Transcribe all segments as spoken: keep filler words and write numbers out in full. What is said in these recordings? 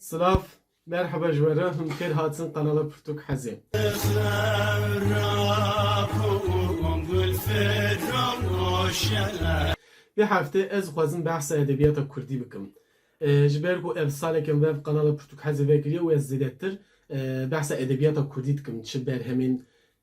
Silav, merheba ji we re, hûn xêr hatin kanala Pirtûk Hezê. Vê heftê ez dixwazim behsa edebiyata kurdî bikim. E, ji ber ku ev saleke min ev kanala Pirtûk Hezê vekiriye û ez zêdetir, e, behsa edebiyata kurdî dikim. Çi berhemên,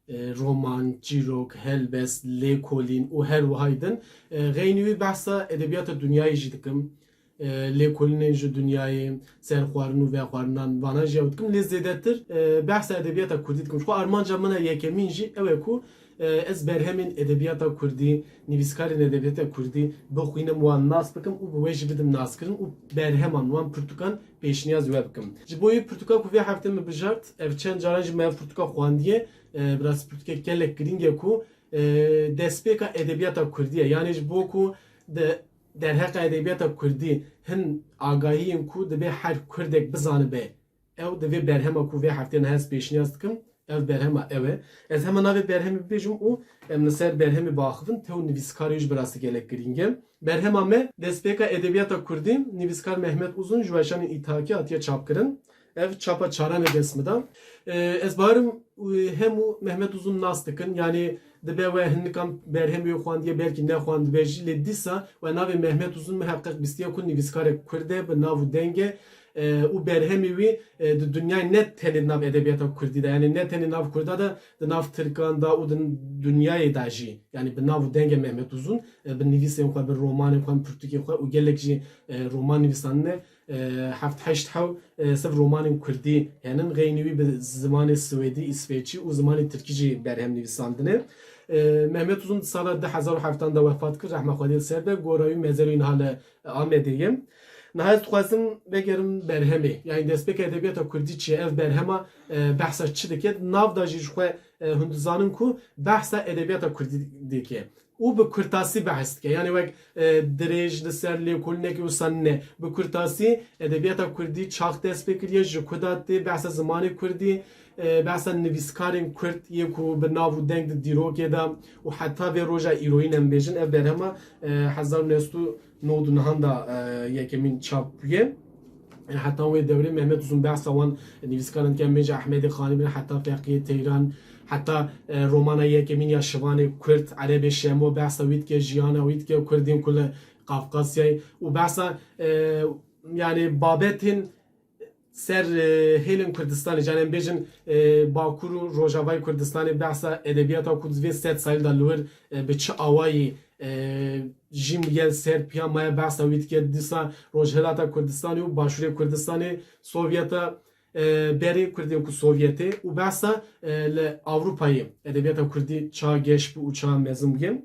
e, roman, çîrok, helbest, lêkolîn û her wihayî din. E, xeynî wî behsa edebiyata dinyayê jî dikim. E, lêkolînên ji dinyayê, serxwarin û vexwarinan, vana jî ew dikim. Lê zêdetir, e, behsa edebiyata kurdî dikim. Ji xwe armanca min a yekemîn jî ew e ku, e, ez berhemên edebiyata kurdî, nivîskarên edebiyata kurdî bixwînim, wan nas bikim û bi wê jî bidim naskirin û berheman wan pirtûkan pêşniyaz we bikim. Ji bo wî pirtûka ku vê heftê min bijart, ev çend caran jî me ev pirtûka xwendiye, e, bi rastî pirtûkek gelek girîng e ku, e, destpêka edebiyata kurdî ye. Yanî ji bo ku di derheqa edebiyata kurdî hin agahiyên ku dibe her kurdek bizanibe, ew di vê berhema ku vê heftê niha ez pêşniyaz dikim, ev berhema ew e. Ez hema navê berhemê bibêjim û em li ser berhemê biaxivin, tew nivîskarê ji bi rastî gelek girîng e. Berhema me, destpêka edebiyata kurdî, nivîskar Mehmet Uzun ji weşanên îthakî hatiye çapkirin. Ev çapa çaran e dest min de. Ee, ez bawerim, e, hemû Mehmet Uzun nas dikin. Yanî dibe we hinikan berhemê wê xwendiye, belkî nexwendibe jî. Lê dîsa we navê Mehmet Uzun miheqeq bîstiye ku nivîskarek kurd e, bi nav û deng e. Ee, û berhemê wî, e, di dinyayê ne tenê di nav edebiyata kurdî de, yanî ne tenê nav kurda de, di nav tirkan de û di dinyayê de jî, yanî bi nav û deng e Mehmet Uzun, e, bi nivîsên xwe, bi romanên xwe, bi pirtûkên xwe û gelek jî, e, roman nivîsandine. E, heft heşt hew, e, sif romanên kurdî henin. Xeynî wî bi zimanê swêdî, îsveçî û zimanê tirkî jî berhem nivîsandine. E, Mehmet Uzun di sala du hezar û heftan de wefat kir, rehma Xwedê li ser be. Gora wî, mezar wî niha li Amedê ye. Niha ez dixwazim vegerim berhemê. Yanî destpêka edebiyata kurdî çi ye? Ev berhema, e, behsa çi dike? Di nav de jî ji xwe, e, hûn dizanin ku behsa edebiyata kurdî dike. Û bi kurtasî behs dike. Yanî wek, e, dirêj li ser lêkolînekê wisa ne. Bi kurtasî edebiyata kurdî çax dest pê kiriye, ji ku de tê, behsa zimanê kurdî, e, behsa nivîskarên kurd yê ku bi nav û deng di dîrokê de û heta vê roja îroyîn em bêjin, ev berhema, e, hezar û neh sed û nod û nehan de, e, yekemîn çap bûye. E, heta wê dewrê Mehmet Uzun behsa wan nivîskaran dike, em bêjin Ehmedê Xanî bin heta Feqiyê Teyran, heta, e, romana yekemîn ya Şivanê Kurd, Erebê Şemo, behsa wî dike, jiyana wî dike, Kurdên ku li Qafqasyayê û behsa, e, yanî babetên ser, e, hêlên Kurdistanê, can em bêjin, e, Bakur û Rojavayê Kurdistanê, behsa edebiyata ku di vê sed salî de li wir, e, bi çi awayî, e, jî gel ser piya maye, behsa wî dike, dîsa Rojhilata Kurdistanê û Başûrê Kurdistanê, Sovyeta, e, berê Kurdên ku Sovyetê û behsa, e, li Ewropayê edebiyata Kurdî ça geş bû û ça mezin bûye.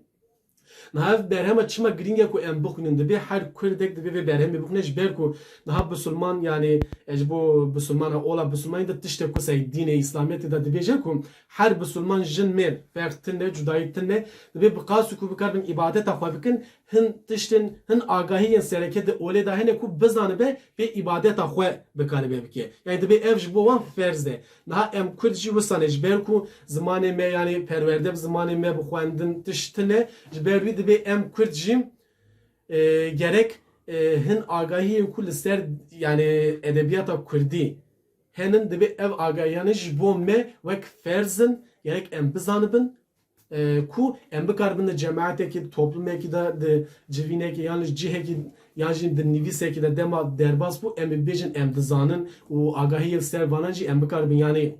Niha ev berhema çima girîng e ku em bixwînin? Dibê her kurdek dibê vê berhemê bixwîne, ji ber ku niha bisilman, yanî, e, ji bo bisilmana ola bisilmanî de tiştek ku sey dînê îslamiyetê de dibêje ku her bisilman jin mêr ferq tune, cudayî tune, dibê bi qasî ku bikaribin îbadeta xwe bikin, hin tiştên, hin agahiyên sereke di olê de hene ku bizanibe pê îbadeta xwe bikaribe bike. Yanî dibê ev ji bo wan ferz e. Niha em Kurd jî wisa ne, ji ber ku zimanê me, yanî perwerde bi zimanê me bi xwendin tişt tune, ji ber wî dibê em Kurd jî, e, gerek, e, hin agahiyên ku li ser, yanî edebiyata Kurdî henin, dibê ev agahiyane ji bo me wek ferz in, gerek em bizanibin, e, ku em bikaribin di cemaetekî, di toplumekî de, di civînekî yan li cihekî yan jî di nivîsekî de dema derbas bû, em ê bêjin em dizanin û agahiyê li ser vanan jî em bikaribin, yanî,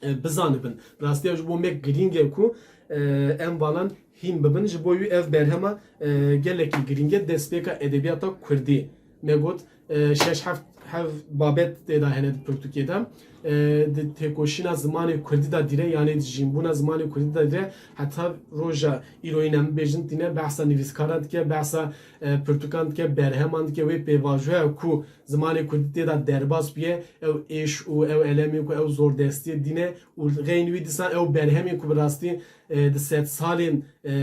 e, bizanibin. Rastiya ji bo me girîng e ku, e, em vanan hîn bibin. Ji bo wî ev berhema, e, gelekî girîng e, destpêka edebiyata kurdî. Me got, e, şeş heft hev babet tê de hene di pirtûkê de. E, di têkoşîna zimanê kurdî de dîre, yanî di jînbûna zimanê kurdî de dîre, heta roja îroyîn em bibêjin tîne behsa nivîskaran dike, behsa, e, pirtûkan dike, berheman dike, wê pêvajoya ku zimanê kurdî tê de derbas bûye, ew êş û ew elemên ku ew zordestiyê dîne û xeynî wî dîsan ew berhemên ku bi rastî, e, di sedsalên, e,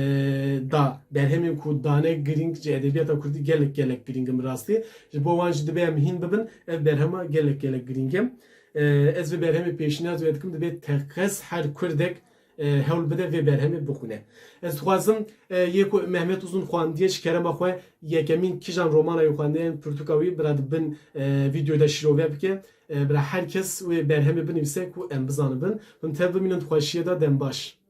da berhemên ku dane girîng ji edebiyata kurdî gelek gelek girîng in bi rastî. Ji bo wan jî dibe em hîn bibin, ev berhema gelek gelek girîng e. E, ez vê berhemê pêşniyaz wê dikim, dibe teqez her kurdek e, hewl bide vê berhemê bixwîne. Ez dixwazim, e, yê ku Mehmet Uzun xwendiye, ji kerema xwe yekemîn kijan romana wî xwendiye, pirtûka wî bira di bin, e, vîdyoyê de şîrove bike. E, bira her kes wê berhemê binivîse ku em bizanibin. Hûn tev bimînin di xweşiyê de, dem baş.